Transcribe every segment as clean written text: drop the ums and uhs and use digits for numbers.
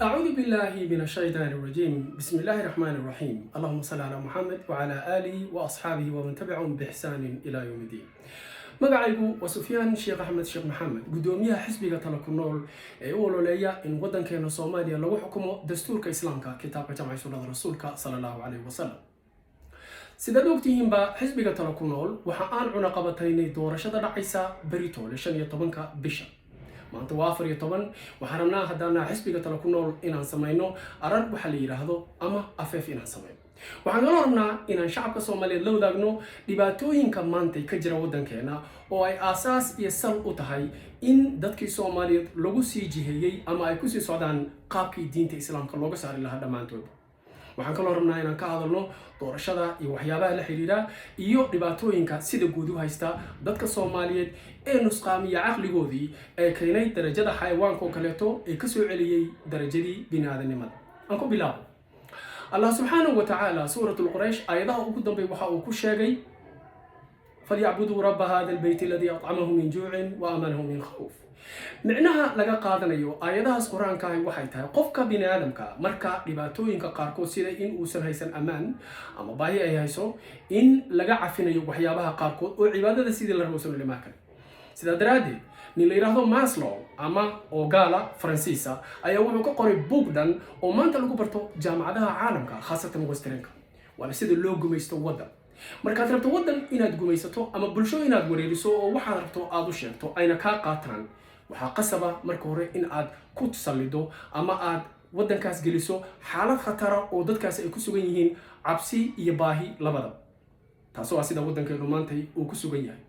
أعوذ بالله من الشيطان الرجيم، بسم الله الرحمن الرحيم، اللهم صل على محمد وعلى آله وأصحابه ومن تبعهم بإحسان إلى يوم الدين. Magacaygu waa Sufyaan Sheekh Axmed Sheekh Maxamed, guddoomiyaha xisbiga Tala ku Nool ee u ololeeya in waddankeena Soomaaliya lagu xukumo dastuurka Islaamka, kitaabka jamcay sunnada Rasuulka sala Allahu calayhi wasalam. Sidaad ogtihiinba, xisbiga Tala ku Nool waxa aan cunaqabataynay doorashada dhacaysa beritoole, 15-ka bisha. Maanta waa 14. Waxaan rabnaa haddaana xisbiga Tala ku Nool inaan samayno arar waxa la yidhaahdo ama afeef inaan samayno. Waxaan kaloo rabnaa inaan shacabka Soomaaliyeed la wadaagno dhibaatooyinka maantay ka jira waddankeena, oo ay aasaas iyo sal u tahay in dadkii Soomaaliyeed lagu sii jiheeyey ama ay kusii socdaan qaabkii diinta Islaamka looga saari lahaa dhammaantood. Waxaan kaloo rabnaa inaan ka hadalno doorashada iyo waxyaabaha la xiriira iyo dhibaatooyinka sida guud u haysta dadka Soomaaliyeed ee nusqaamiya caqligoodii, ee keenay darajada xayawaanka oo kaleeto, ee kasoo celiyey darajadii bini-aadanimada. Aan ku bilaabo. Allah subxaanahu wa tacaala suurat Lquraysh aayadaha ugu dambey waxa uu ku sheegay: فليعبدوا رب هذا البيت الذي أطعمهم من جوع وآمنهم من خوف. Micnaha laga qaadanayo aayadahaas Qur-aankaahi waxay tahay, qofka bini aadamka marka dhibaatooyinka qaarkood, sida in uusan haysan ammaan ama baahi ay hayso, in laga cafinayo waxyaabaha qaarkood oo cibaadada sidii la rabowsan limaa kale. Sidaa daraaddeed, nin la yidhaahdo Maslow ama oo gaala Faransiisa ayaa wuxuu ka qoray buug dhan oo maanta lagu barto jaamacadaha caalamka, khaasatan Westernka, waana sida loo gumaysto waddan. Markaad rabto waddan inaad gumaysato ama bulsho inaad wareeriso oo waxaad rabto aad u sheegto ayna kaa qaataan, waxaa qasaba marka hore in aad ku sallido ama aad waddankaas geliso xaalad khatara oo dadkaasi ay ku sugan yihiin cabsi iyo baahi labadaba, taasoo ah sida waddankeenu maantay uu ku sugan yahay.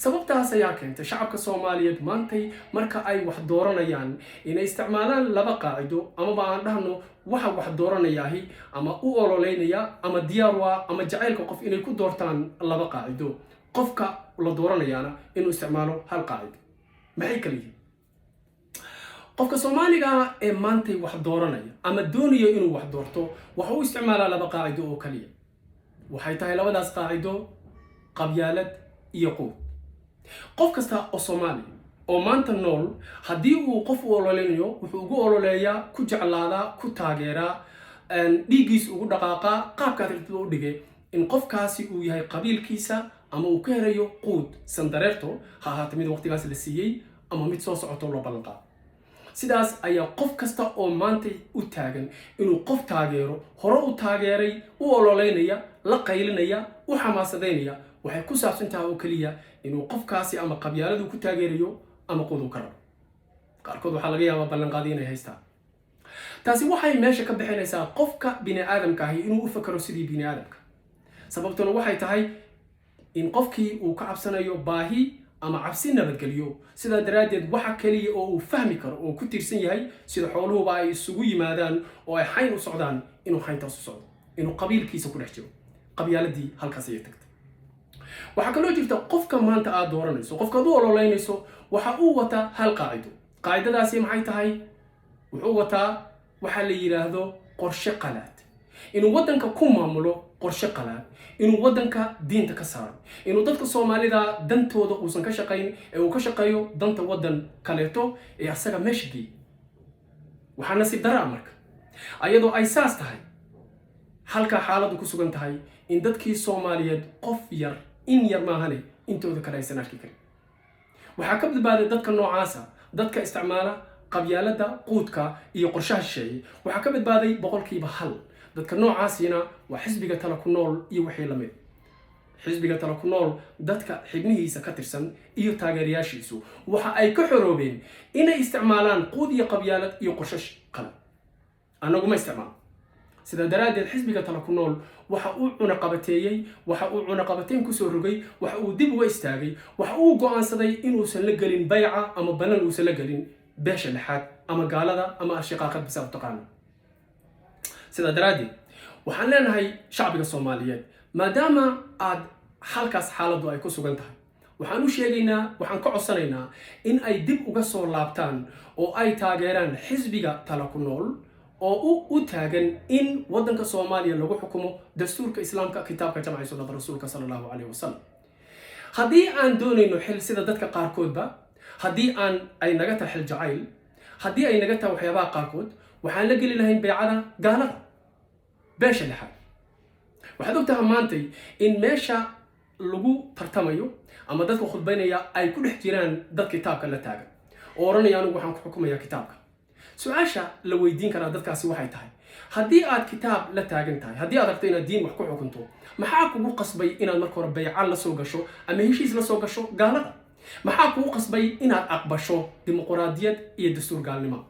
Sababtaas ayaa keentay shacabka Soomaaliyeed maantay marka ay wax dooranayaan inay isticmaalaan laba qaacido, amaba aan dhahno waxa wax dooranayaahi ama u ololeynaya ama diyaar waa ama jacaylka qof inay ku doortaan laba qaacido, qofka la dooranayaana inuu isticmaalo hal qaacido. Maxay kala yihiin? Qofka Soomaaliga ee maantay wax dooranaya ama doonaya inuu wax doorto waxa uu isticmaalaa laba qaacido oo kaliya. Waxay tahay labadaas qaacido qabyaalad iyo quud. Qof kasta oo Soomaaliya oo maanta nool, haddii uu qof u ololeynayo, wuxuu ugu ololeeyaa, ku jeclaadaa, ku taageeraa, dhiiggiis ugu dhaqaaqaa, qaabkaad rabtida u dhigay, in qofkaasi uu yahay qabiilkiisa ama uu ka helayo quud sandareerto, ha ahaata mid waqtigaas la siiyey ama mid soo socoto loo ballan qaado. Sidaas ayaa qof kasta oo maanta u taagan inuu qof taageero, hore u taageeray, u ololeynaya, la qaylinaya, u xamaasadeynaya, waxay ku saabsan tahay oo keliya inuu qofkaasi ama qabyaaladu ku taageerayo ama quud ka rabo. Qaarkood waxaa laga yaabaa ballanqaadi inay haystaan. Taasi waxay meesha ka bixinaysaa qofka bini aadamka ahi inuu u fakero sidii bini aadamka. Sababtuna waxay tahay in qofkii uu ka cabsanayo baahi ama cabsi nabadgeliyo. Sidaa daraaddeed, waxa keliya oo uu fahmi karo oo ku tiirsan yahay, sida xooluhuba ay isugu yimaadaan oo ay xayn u socdaan, inuu xayntaas u socdo, inuu qabiilkiisa ku dhex jiro. Qabyaaladii halkaas ayay tagtay. Waxaa kaloo jirta, qofka maanta aad dooranayso, qofkaad u ololeynayso, waxa uu wataa hal qaacido. Qaacidadaasi maxay tahay? Wuxuu wataa waxaa la yidhaahdo qorshe qalaad, inuu waddanka ku maamulo qorshe qalaad, inuu waddanka diinta ka saaro, inuu dadka Soomaalida dantooda uusan ka shaqayn ee uu ka shaqeeyo danta waddan kaleeto ee asaga meesha geey. Waxaa nasiib daraa marka, ayadoo ay saas tahay, halkaa xaaladdu ku sugan tahay, in dadkii Soomaaliyeed qof yar, in yar maahane, intooda kale aysan arki karin. Waxaa ka badbaaday dadka noocaasa, dadka isticmaala qabyaaladda, quudka iyo qorshaha shisheeye, waxaa ka badbaaday 1%. Dadka noocaasina waa xisbiga Tala ku Nool iyo wixii lamid. Xisbiga Tala ku Nool dadka xibnihiisa ka tirsan iyo taageerayaashiisu waxa ay ka xoroobeen inay isticmaalaan quud iyo qabyaalad iyo qorshe qala. Annagu ma isticmaalo. Sidaa daraaddeed, xisbiga Tala ku Nool waxa uu cunaqabateeyey, waxa uu cunaqabateyn kusoo rogay, waxa uu dib uga istaagay, waxa uu go'aansaday inuusan la gelin bayca ama ballan uusan la gelin beesha lixaad ama gaalada ama ashiqaaqad bisa u taqaano. Sidaa daraaddeed, waxaan leenahay shacbiga Soomaaliyeed, maadaama aad halkaas xaaladdu ay ku sugan tahay, waxaan u sheegaynaa, waxaan ka codsanaynaa in ay dib uga soo laabtaan oo ay taageeraan xisbiga Tala ku Nool oo u taagan in waddanka Soomaaliya lagu xukumo dastuurka Islaamka, kitaabka jamci sunnada Rasuulka sala Allahu calayhi wasalam. Haddii aan doonayno xil, sida dadka qaarkoodba, haddii aan ay naga tahay xil jacayl, haddii ay naga tahay waxyaabaha qaarkood. Waxaan la geli lahayn beecada gaalada, beesha lixaad. Waxaad ogtaha maantay in meesha lagu tartamayo ama dadka khudbaynaya ay ku dhex jiraan dad kitaabka la taagan oo odhanaya, "Anigu waxaan ku xukumayaa kitaabka." Su-aasha la weydiin karaa dadkaasi waxay tahay: haddii aad kitaab la taagan tahay, haddii aad rabto inaad diin wax ku xukunto, maxaa kugu qasbay inaad marka hore bayca la soo gasho ama heshiis la soo gasho gaalada? Maxaa kugu qasbay inaad aqbasho dimuqraadiyad iyo dastuur gaalnimo?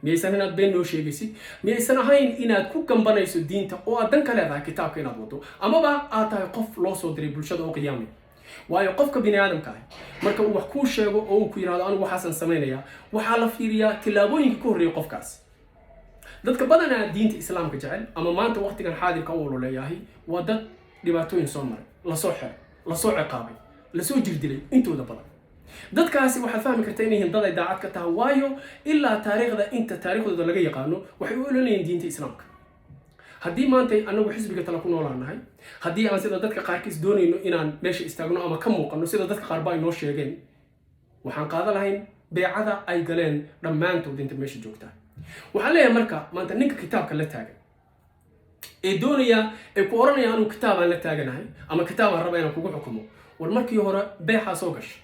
Miyaysan inaad been noo sheegaysid? Miyaysan ahayn inaad ku gambanayso diinta oo aad dan ka leedahay kitaabka inaad wado, amaba aad tahay qof loo soo diray bulshada oo qiyaamay? Waayo, qofka bini aadamka ah marka uu wax kuu sheego oo uu ku yidhahdo, "Anigu waxaasaan samaynayaa," waxaa la fiiriyaa tillaabooyinka ka horreeya qofkaas. Dadka badanaa diinta Islaamka jecel ama maanta waqtigan xaadirka u ololeeyahay waa dad dhibaatooyin soo maray, lasoo xiray, lasoo ciqaabay, lasoo jirdilay. Intooda badan dadkaasi waxaad fahmi karta inay yihiin dad ay daacad ka tahay, waayo ilaa taariikhda, inta taariikhdooda laga yaqaano, waxay u ololayeen diinta Islaamka. Haddii maanta anagu xisbiga Tala ku noolaanahay, haddii aan sida dadka qaarkiis doonayno inaan meesha istaagno ama ka muuqano, sida dadka qaarba ay noo sheegeen, waxaan qaadan lahayn beecada ay galeen dhammaantood inta meesha joogtaa. Waxaan leeyahay marka, maanta ninka kitaabka la taagan ee doonaya, ee ku oranaya, "Anugu kitaabaan la taaganahay ama kitaabaan raba inaan kugu xukumo," war markii hore beexaa soo gashay.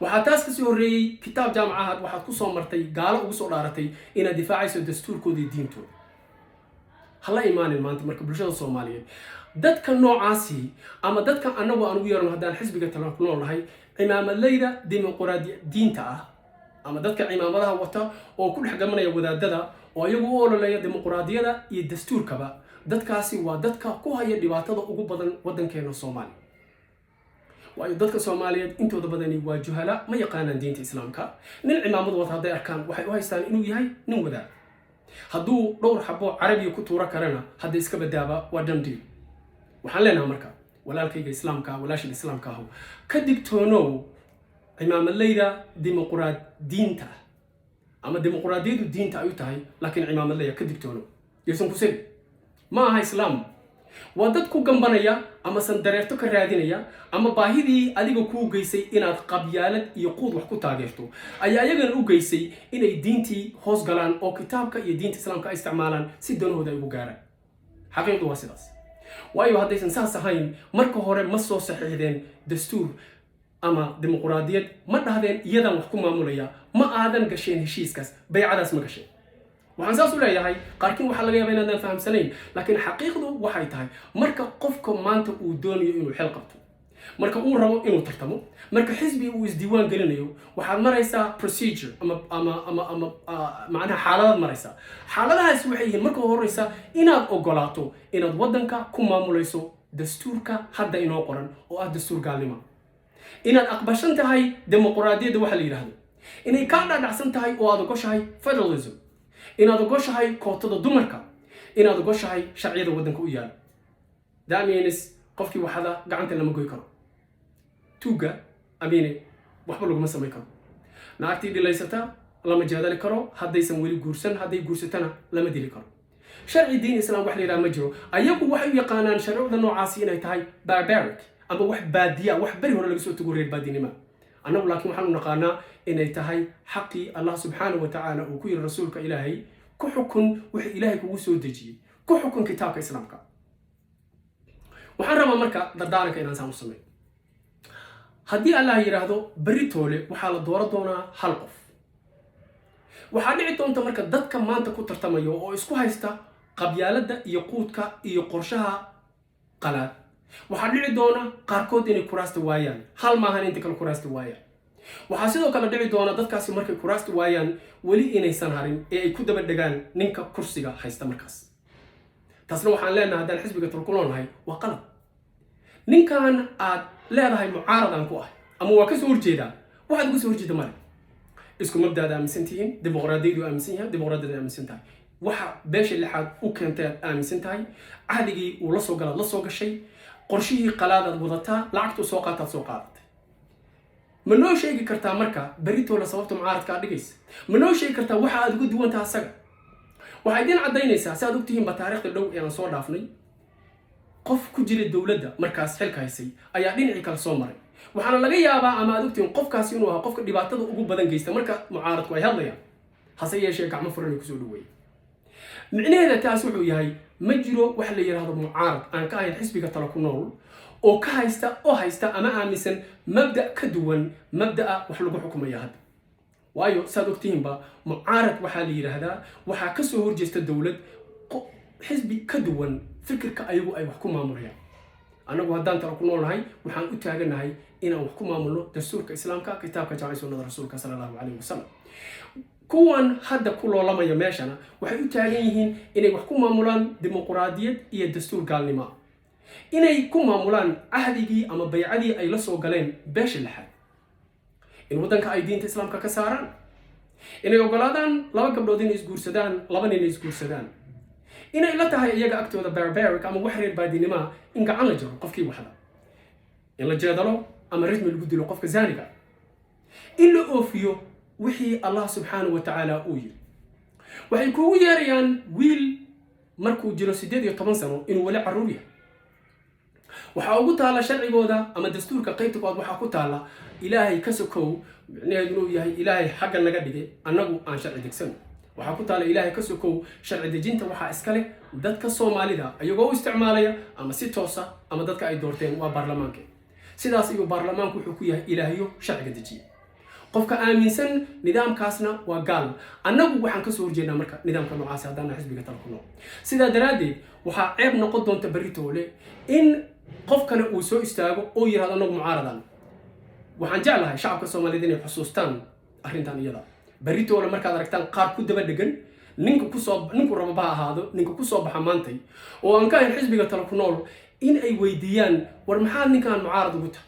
Waxaa taas kasii horreeyey kitaab jaamacahaad waxaad ku soo martay, gaalo ugu soo dhaaratay inaad difaacayso dastuurkooda iyo diintooda. Hala imaanin maanta marka bulshada Soomaaliyeed dadka noocaasi ama dadka annagu aan ugu yeerno, haddaan xisbiga Tala ku nool nahay, cimaamadleyda dimuqraadi diinta ah ama dadka cimaamadaha wata oo ku dhex gamanaya wadaadada oo iyagu u ololeeya dimuqraadiyada iyo dastuurkaba, dadkaasi waa dadka ku haya dhibaatada ugu badan waddankeena Soomaaliya. Waayo, dadka Soomaaliyeed intooda badani waa juhala, ma yaqaanaan diinta Islaamka. Nin cimaamad wata hadday arkaan, waxay u haystaan inuu yahay nin wadaad. Hadduu dhowr xabo Carabiga ku tuuro karana, hadda iska badaaba, waa done deal. Waxaan leenahay marka, walaalkayga Islaamka, walaashan Islaamka ahu, ka digtoonow cimaamadleyda dimuqraad diinta ah ama dimuqraadiyadu diinta ay u tahay, laakiin cimaamadleya ka digtoonow yaysan ku siri. Ma aha Islaam, waa dad ku gambanaya ama sandareerto ka raadinaya ama baahidii adiga kuu geysay inaad qabyaalad iyo quud wax ku taageerto ayaa iyagana u geysay inay diintii hoos galaan oo kitaabka iyo diinta Islaamka ay isticmaalaan si danahooda ay ugu gaaraan. Xaqiiqdu waa sidaas. Waayo, haddaysan saas ahayn, marka hore ma soo saxiixdeen dastuur ama dimuqraadiyad, ma dhahdeen iyadan wax ku maamulaya, ma aadan gasheen heshiiskaas, baycadaas ma gasheen. Waxaan saas u leeyahay, qaarkiin waxaa laga yaaba inaadaan fahamsanayn, laakiin xaqiiqdu waxay tahay, marka qofka maanta uu doonayo inuu xil qabto, marka uu rabo inuu tartamo, marka xisbi uu isdiiwaan gelinayo, waxaad maraysaa procedure ama macnaha xaaladaad maraysaa. Xaaladahaasi waxay yihiin, marka horeysa, inaad ogolaato inaad waddanka ku maamulayso dastuurka hadda inoo qoran oo ah dastuur gaalnimo, inaad aqbashan tahay dimuqraadiyadda waxa la yidhaahdo, inay kaa dhadhacsan tahay oo aad ogoshahay federalism, inaad ogoshahay kootada dumarka, inaad ogoshahay sharciyada waddanka u yaala. That means qofkii waxada gacanta lama goy karo, tuugga amiine waxba laguma samayn karo, naagtii dhilaysata lama jeedali karo haddaysan weli guursan, hadday guursatana lama dili karo. Sharci diin Islaam wax la yidhaha ma jiro. Ayagu waxay u yaqaanaan sharuucda noocaasi inay tahay barbaric ama wax baadiya, wax beri hore laga soo tago, reer baadinima. Annagu laakiin waxaan u naqaanaa inay tahay xaqii Allah subxaanahu wa tacaala uu ku yiri rasuulka Ilaahay: "Ku xukun wixii Ilaahay kugu soo dejiyey, ku xukun kitaabka Islaamka." Waxaan rabaa marka dardaaranka inaan saan u sameeyo. Haddii Allah yidhaahdo, berri toole waxaa la dooran doonaa hal qof. Waxaa dhici doonta marka dadka maanta ku tartamaya oo isku haysta qabyaaladda iyo quudka iyo qorshaha qalaad, waxaa dhici doona qaarkood inay kuraasta waayaan, hal maahan, inta kale kuraasta waayaan. Waxaa sidoo kale dhici doona dadkaasi markay kuraasta waayaan weli inaysan harin ee ay ku daba dhegaan ninka kursiga haysta markaas. Taasna waxaan leenahay, haddaan xisbiga Talo ku noolnahay, waa qalad. Ninkan aad leedahay mucaaradan ku ah ama waa kasoo horjeedaa, waxaad uga soo horjeeda male. Isku mabdaad aaminsan tihiin, dimuqraadiyadu aaminsan yahay, dimuqraadiyadu aaminsan tahay, waxa beesha lixaad u keentay aad aaminsan tahay, cahdigii uu la soo galaad la soo gashay, qorshihii qalaadaad wadataa, lacagtuu soo qaataad soo qaadatay. Ma noo sheegi kartaa marka berritoola sababta mucaaradka aad dhigaysa? Ma noo sheegi kartaa waxa aad uga duwan taha asaga? Waxay idin caddaynaysaa, si aad ogtihiinba, taariikhda dhow ee aan soo dhaafnay, qof ku jira dowladda markaas xilka haysay ayaa dhinacii kale soo maray. Waxaana laga yaabaa ama aad ogtihiin qofkaasi inuu ahaa qofka dhibaatada ugu badan geysta marka mucaaradku ay hadlayaan. Hase yeeshee gacmo furan ay kusoo dhaweeyeen. Micnaheeda taas wuxuu yahay, ma jiro wax la yidhaahdo mucaarad aan ka ahayn xisbiga Tala ku Nool oo ka haysta oo haysta ama aaminsan mabda' ka duwan mabda'a wax lagu xukumaya hadda. Waayo, saad ogtihiinba, mucaarad waxaa la yidhaahdaa waxaa kasoo horjeesta dowlad, xisbi ka duwan fikirka ayagu ay wax ku maamulayaan. Annagu haddaan Tala ku Noolnahay, waxaan u taaganahay inaan wax ku maamulno dastuurka Islaamka, kitaabka jaamci, sunnada Rasuulka sala Allahu calayhi wasalam. Kuwan hadda ku loolamaya meeshana waxay u taagan yihiin inay wax ku maamulaan dimuquraadiyad iyo dastuur gaalnimo, inay ku maamulaan cahdigii ama baycadii ay la soo galeen beesha lixaad, in waddanka ay diinta Islaamka ka saaraan, inay ogolaadaan laba gabdhood inay isguursadaan, laba nin inay isguursadaan, inay la tahay iyaga agtooda barbaric ama wax reer baadinimaa in gacan la jaro qofkii waxda, in la jeedalo ama ritmi lagu dilo qofka zaaniga, in la oofiyo wixii Allah subxaanahu wa tacaala uu yiri. Waxay kuugu yeerayaan wiil markuu jiro 18 sano inuu weli carruur yahay. Waxaa ugu taalla sharcigooda ama dastuurka qaybta koowaad, waxaa ku taalla Ilaahay ka sokow, micnaheedu inuu yahay Ilaahay xagga naga dhigay, annagu aan sharci degsano. Waxaa ku taalla Ilaahay ka sokow sharci dejinta waxaa iska leh dadka Soomaalida, iyagoo u isticmaalaya ama si toosa ama dadka ay doorteen, waa baarlamaanka. Sidaas ayuu baarlamaanku wuxuu ku yahay ilaahyo sharciga dejiya. Qofka aaminsan nidaamkaasna waa gaal. Annagu waxaan kasoo horjeednaa marka nidaamka noocaasi haddaan xisbiga Tala ku Nool. Sidaa daraaddeed waxaa ceeb noqon doonta berri toole in qof kale uu soo istaago oo yidhahdo annagu mucaaradan. Waxaan jeclahay shacabka Soomaaliyeed inay xusuustaan arrintan iyada. Berri toole markaad aragtaan qaar ku daba dhegan ninka kusoo, ninku rababa ha ahaado, ninka kusoo baxa maantay oo aan ka ahayn xisbiga Tala ku Nool, in ay weydiiyaan: "War, maxaad ninkaan mucaarad ugu tahay?"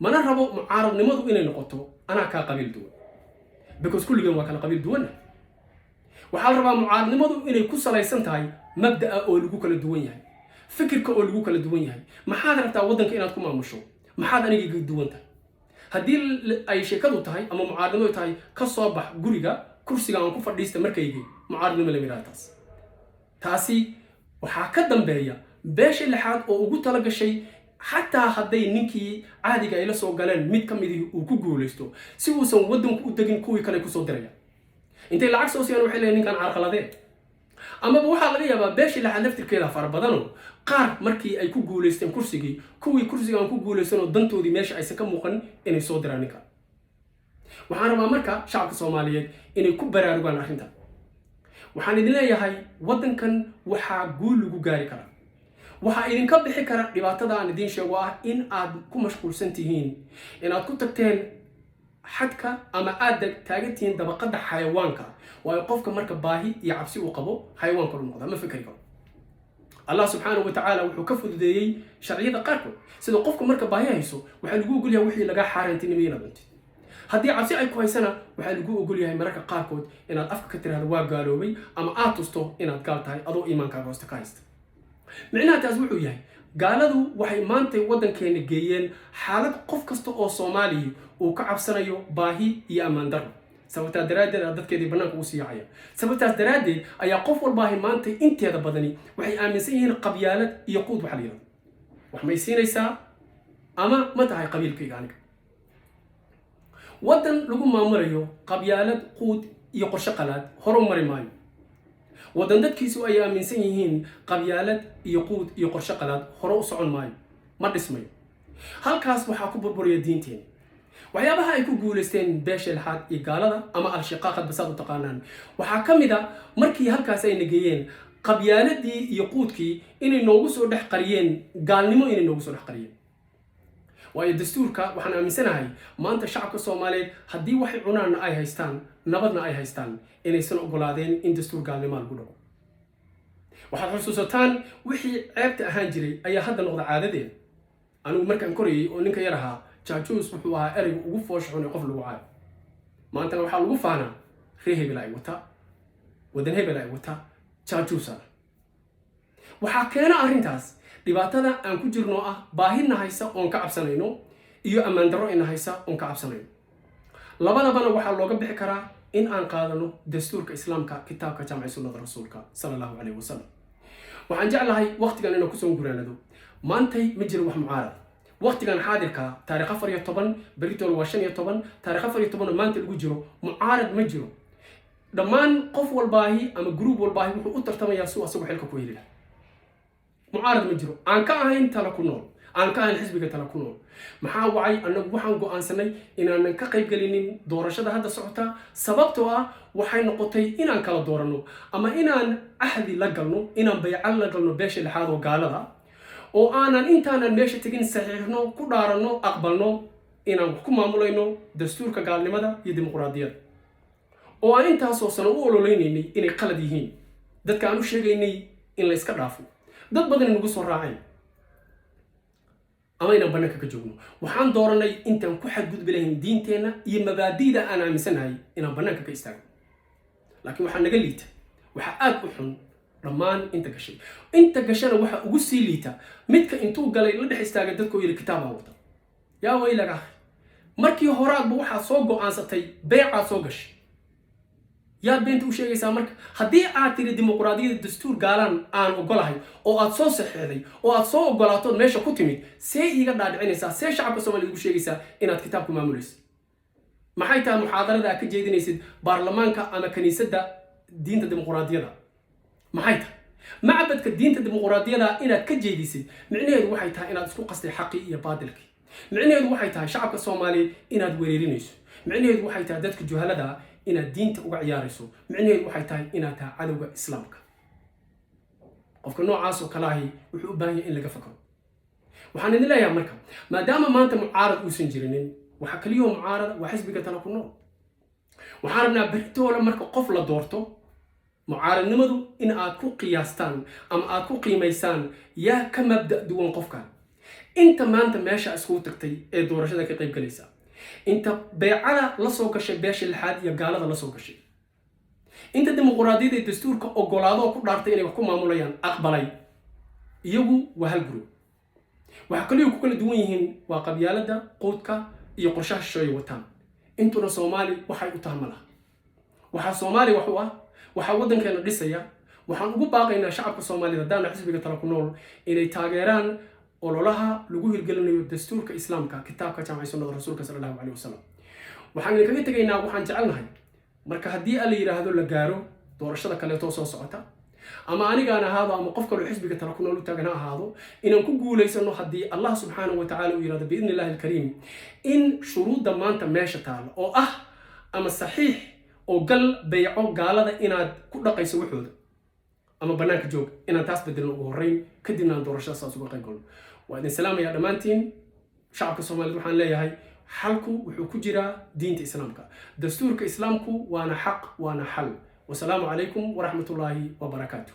Mana rabo mucaaradnimadu inay noqoto anaa kaa qabiil duwan, because kulligeen waa kala qabiil duwanna. Waxaa la rabaa mucaaradnimadu inay ku salaysan tahay mabda'a oo lagu kala duwan yahay, fikirka oo lagu kala duwan yahay. Maxaad rabtaa waddanka inaad ku maamusho? Maxaad aniga iga duwan tahay? Haddii ay sheekadu tahay ama mucaaradnimadu tahay ka soo bax guriga, kursiga aan ku fadhiista markaygii, mucaaradnimo lama yidhahda taas. Taasi waxaa ka dambeeya beesha lixaad oo ugu tala gashay xataa hadday ninkii caadiga ay la soo galeen mid ka midii uu ku guulaysto, si uusan waddanku u degin, kuwii kale kusoo diraya intay lacag soo siiyaan waxay leeyihin ninkan carqaladee. Amaba waxaa laga yaabaa beeshii lixaad laftirkeeda fara badano qaar markii ay ku guulaysteen kursigii, kuwii kursiga aan ku guulaysanoo dantoodii meesha aysan ka muuqan inay soo diraan ninka. Waxaan rabaa marka shacabka Soomaaliyeed inay ku baraarugaan arrintan. Waxaan idin leeyahay, waddankan waxaa guul lagu gaari karaa, waxaa idinka bixi kara dhibaatada aan idiin sheego ah in aad ku mashquulsan tihiin, inaad ku tagteen xadka ama aad taagan tihiin dabaqadda xayawaanka. Waayo, qofka marka baahi iyo cabsi uu qabo xayawaanka lu noqdaa, ma fikri karo. Allah subxaanahu wa tacaala wuxuu ka fududeeyey sharciyada qaarkood, sida qofka marka baahi hayso waxaa lagu ogolyahay wixii lagaa xaaraantinimay inaad cuntid. Haddii cabsi ay ku haysana, waxaa lagu ogol yahay mararka qaarkood inaad afka ka tiraahdo "Waa gaaloobay" ama aad tusto inaad gaal tahay adoo iimaankaaga hoosta ka haysta. Micnaha taas wuxuu yahay, gaaladu waxay maanta waddankeena geeyeen xaalad qof kasta oo Soomaaliya uu ka cabsanayo baahi iyo ammaan darro. Sababtaas daraaddeed aa dadkeedii bannaanka ugu siyaacaya. Sababtaas daraaddeed ayaa qof walbaahi maanta inteeda badani waxay aaminsan yihiin qabyaalad iyo quud. Waxa la yidhahdo, wax may siinaysaa ama ma tahay qabiilkayga aniga? Waddan lagu maamulayo qabyaalad, quud iyo qorshe qalaad horu mari maayo. Waddan dadkiisu ay aaminsan yihiin qabyaalad iyo quud iyo qorshe qalaad hore u socon maayo, ma dhismayo. Halkaas waxaa ku burburiya diinteena. Waxyaabaha ay ku guulaysteen beesha lixaad iyo gaalada ama al-shiqaaqad basaad u taqaanaan waxaa ka mid a markii halkaas ay nageeyeen qabyaaladii iyo quudkii inay noogu soo dhex qariyeen gaalnimo, inay noogu soo dhex qariyeen. Waayo, dastuurka waxaan aaminsanahay maanta shacabka Soomaaliyeed haddii waxay cunaanna ay haystaan, nabadna ay haystaan, inaysan ogolaadeen in dastuur gaalnimaa lagu dhago. Waxaad xusuusataan wixii ceebta ahaan jiray ayaa hadda noqda caadadeeda. Anigu markaan korayay oo ninka yar ahaa, jaajuus wuxuu ahaa ereyga ugu foosha xun ee qof lagu caayo. Maantana waxaa lagu faanaa ree hebel ay wataa, waddan hebel ay wataa, jaajuusana. Waxaa keena arrintaas dhibaatada aan ku jirno ah baahina haysa oon ka cabsanayno iyo ammaan darro ina haysa oon ka cabsanayno. Labadabana waxaa looga bixi karaa in aan qaadano dastuurka Islaamka, kitaabka jaamci, sunnada Rasuulka sala Allahu calayhi wasalam. Waxaan jeclahay waqtigan inaan kusoo guraanado. Maantay ma jiro wax mucaarad. Waqtigan xaadirka, taarikh 14, beritool waa 15, taarikh 14 oo maanta lagu jiro, mucaarad ma jiro. Dhammaan qof walbaahi ama group walbaahi wuxuu u tartamayaa suu asagu xilka ku heli lahaa. Mucaarad ma jiro aan ka ahayn Tala ku Nool, aan ka ahayn xisbiga Tala ku Nool. Maxaa wacay? Annagu waxaan go'aansanay inaanan ka qayb gelinin doorashada hadda socota, sababtoo ah waxay noqotay inaan kala dooranno ama inaan axdi la galno, inaan baycal la galno beesha lixaad oo gaalada, oo aanan intaanan meesha tegin saxiixno, ku dhaaranno, aqbalno inaan wax ku maamulayno dastuurka gaalnimada iyo dimuqraadiyadda, oo aan intaasoo sano u ololeynaynay inay qalad yihiin, dadka aan u sheegaynay in la iska dhaafo, dad badan nagu soo raaceen, ama inaan bannaanka ka joogno. Waxaan dooranay intaan ku xadgudbi lahayn diinteenna iyo mabaadi'da aan aaminsanahay inaan bannaanka ka istaagno. Laakiin waxaa naga liita, waxaa aad u xun dhammaan inta gashay. Inta gashana waxaa ugu sii liita midka intuu galay la dhex istaagay dadkoo yidhi kitaabaan wata. Yaa waylaga, markii horaadba waxaad soo go'aansatay, beecaad soo gashay, yaad beenta u sheegaysaa? Marka haddii aad tiri dimuqraadiyadda dastuur gaalaan aan ogolahay, oo aad soo saxeexday oo aad soo ogolaatood meesha ku timid, see iiga dhaadhicinaysaa, see shacabka Soomaliya ugu sheegaysaa inaad kitaabku maamulaysid? Maxay tahay muxaadarada aad ka jeedinaysid baarlamaanka ama kiniisadda diinta dimuqraadiyadda? Maxay tahay macbadka diinta dimuqraadiyada inaad ka jeedisid? Micnaheedu waxay tahay inaad isku qastay xaqii iyo baadilkii. Micnaheedu waxay tahay shacabka Soomaaliyeed inaad wereerinayso. Micnaheedu waxay tahay dadka juhalada inaad diinta uga ciyaarayso. Micnaheedu waxay tahay inaad tahay cadowga Islaamka. Qofka noocaas oo kale ahi wuxuu u baahan yahay in laga fakaro. Waxaan idin leeyahay marka, maadaama maanta mucaarad uusan jirinin, waxa keliyoo mucaarada waa xisbiga Tala ku Nool. Waxaan rabnaa beritoole marka qof la doorto, mucaaradnimadu in aad ku qiyaastaan ama aad ku qiimaysaan yaa ka mabda duwan qofkan. Inta maanta meesha iskugu tagtay ee doorashada ka qayb galaysa, inta beecada la soo gashay beesha lixaad iyo gaalada la soo gashay, inta dimuqraadiyadda ee dastuurka ogolaadoo ku dhaartay inay wax ku maamulayaan aqbalay, iyagu waa hal group. Waxaa kaliya ku kala duwan yihiin waa qabyaaladda, quudka iyo qorshaha shisheeye wataan. Intuna Soomaali waxay u taha ma laha. Waxaa Soomaali wax u ah, waxaa waddankeena dhisaya. Waxaan ugu baaqaynaa shacabka Soomaaliyed, haddaana xisbiga Tala ku Nool, inay taageeraan ololaha lagu hirgelinayo dastuurka Islaamka, kitaabka jaamacay, sunnada Rasuulka sala Allahu caleyhi wasalam. Waxaan idinkaga tegaynaa, waxaan jecelnahay marka haddii alla yidhaahdo la gaaro doorashada kaleetoo soo socota, ama anigaan ahaado ama qof kaloo xisbiga Tala ku Nool u taagan ha ahaado, inaan ku guulaysano haddii Allah subxaanahu wa tacala uu yidhahdo, biidni Illahi alkariim, in shuruudda maanta meesha taalla oo ah ama saxiix oo gal beyco gaalada inaad ku dhaqayso waxooda ama bannaanka joog, inaan taas bedelno ugu horreyn, kadibna aan doorashada saas uga qayb galno. Waa idin salaamayaa dhammaantiin. Shacabka Soomaaliyeed waxaan leeyahay, xalku wuxuu ku jiraa diinta Islaamka, dastuurka Islaamku waana xaq, waana xal. Wasalaamu calaykum waraxmatullaahi wabarakaatu.